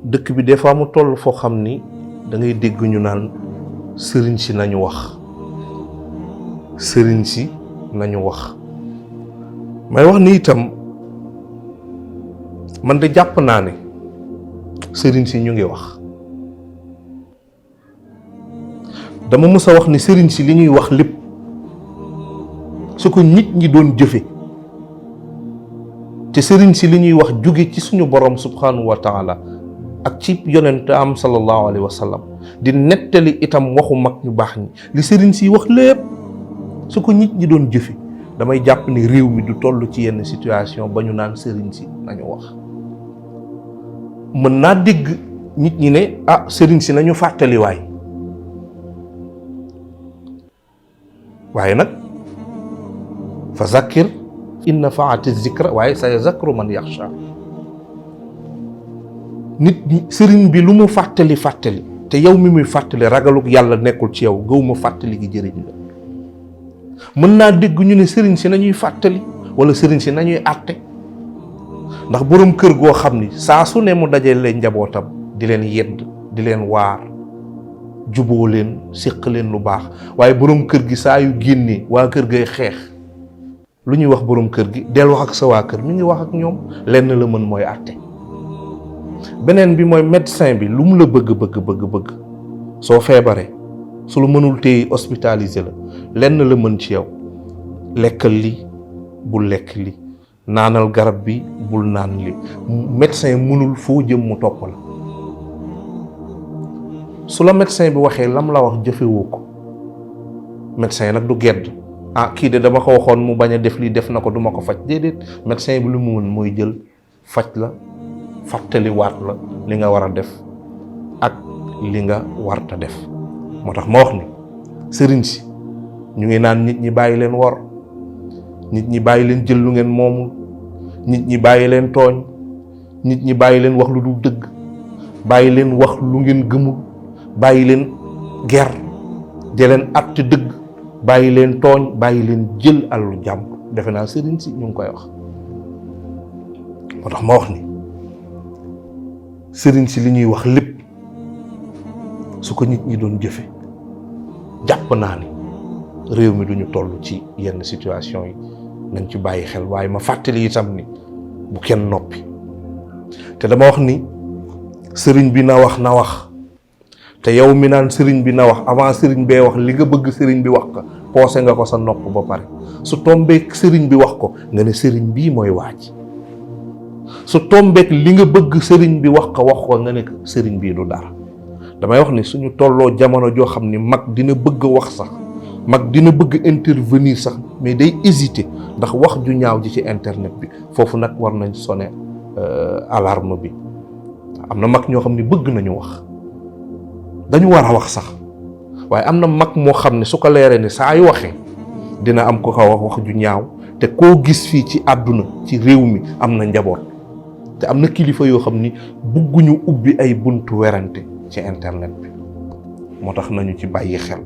dëkk bi des fois mu toll foo xam ni da ngay dégg ñu naan sëriñ si nañu wax sëriñ si nañu wax may wax ni itam man de jàpp naa ne sëriñ si ñu ngi wax. dama mës a wax ni sëriñ si li ñuy wax lépp su ko nit ñi doon jëfe te sëriñ si li ñuy wax jóge ci suñu borom subhanahu wa taala ak ci yonent am sallallahu alayhi wa sallam di nettali itam waxu mag ñu baax ñi li sëriñ si wax lépp su ko nit ñi doon jëfe damay jàpp ni réew mi du toll ci yenn situation ba ñu naan sëriñ si nañu wax. mën naa dégg nit ñi ne ah sëriñ si nañu fàttali waaye nag fa zakkir in nafaati zikra waaye sa yazakkaru man yaxsha. nit ñi sëriñ bi lu mu fàttali te yow mi muy fàttali ragaluk yàlla nekkul ci yow gëwuma fàttali gi jëriñ la. mën naa dégg ñu ne sëriñ si nañuy fàttali wala sëriñ si nañuy àtte ndax boroom kër goo xam ni saa su ne mu dajee leen njabootam di leen yedd di leen waar juboo leen séq leen lu baax waaye boroom kër gi saa yu génnee waa kër gay xeex lu ñuy wax boroom kër gi del wax ak sa waa kër mi ngi wax ak ñoom lenn la mën mooy àtte. beneen bi mooy médecin bi lu mu la bëgg soo feebaree su lu mënul téye hospitalisé la lenn la mën ci yow lekkal li bul lekk li naanal garab bi bul naan li. médecin mënul foo jëm mu topp la su la médecin bi waxee lam la wax jëfewoo ko médecin nag du gedd kii de dama ko waxoon mu bañ a def lii def na ko duma ko faj déedéet médecin bi lu mu mën mooy jël faj la fàttaliwaat la li nga war a def ak li nga warta def. moo tax ma wax ni sëriñ si ñu ngi naan nit ñi bàyyi leen wor nit ñi bàyyi leen jël lu ngeen moomul nit ñi bàyyi leen tooñ nit ñi bàyyi leen wax lu dul dëgg bàyyi leen wax lu ngeen gëmul bàyyi leen ger di leen àtte dëgg bàyyi leen tooñ bàyyi leen jël alalu jàmbur defe naa sëriñ si ñu ngi koy wax. moo tax ma wax ni sëriñ si li ñuy wax lépp su ko nit ñi doon jëfe jàpp naa ni réew mi duñu toll ci yenn situation yi nañ ci bàyyi xel. waaye ma fàttali itam ni bu kenn noppi te dama wax ni sëriñ bi na wax te yow mi naan sëriñ bi na wax avant sëriñ bee wax li nga bëgg sëriñ bi wax ko poosé nga ko sa nopp ba pare su tombeek sëriñ bi wax ko nga ne sëriñ bii mooy waaj su tombeek li nga bëgg sëriñ bi wax ko nga ne sëriñ bii du dara. damay wax ni suñu tolloo jamono joo xam ni mag dina bëgg wax sax mag dina bëgg intervenir sax mais day hésiter ndax wax ju ñaaw ji ci internet bi foofu nag war nañ sonné alarme bi. am na mag ñoo xam ni bëgg nañu wax dañu war a wax sax waaye am na mag moo xam ne su ko leeree ni saa yu waxee dina am ko wax ju ñaaw te koo gis fii ci àdduna ci réew mi am na njaboot te am na kilifa yoo xam ni bëgguñu ubbi ay buntu werante ci internet bi. moo tax nañu ci bàyyi xel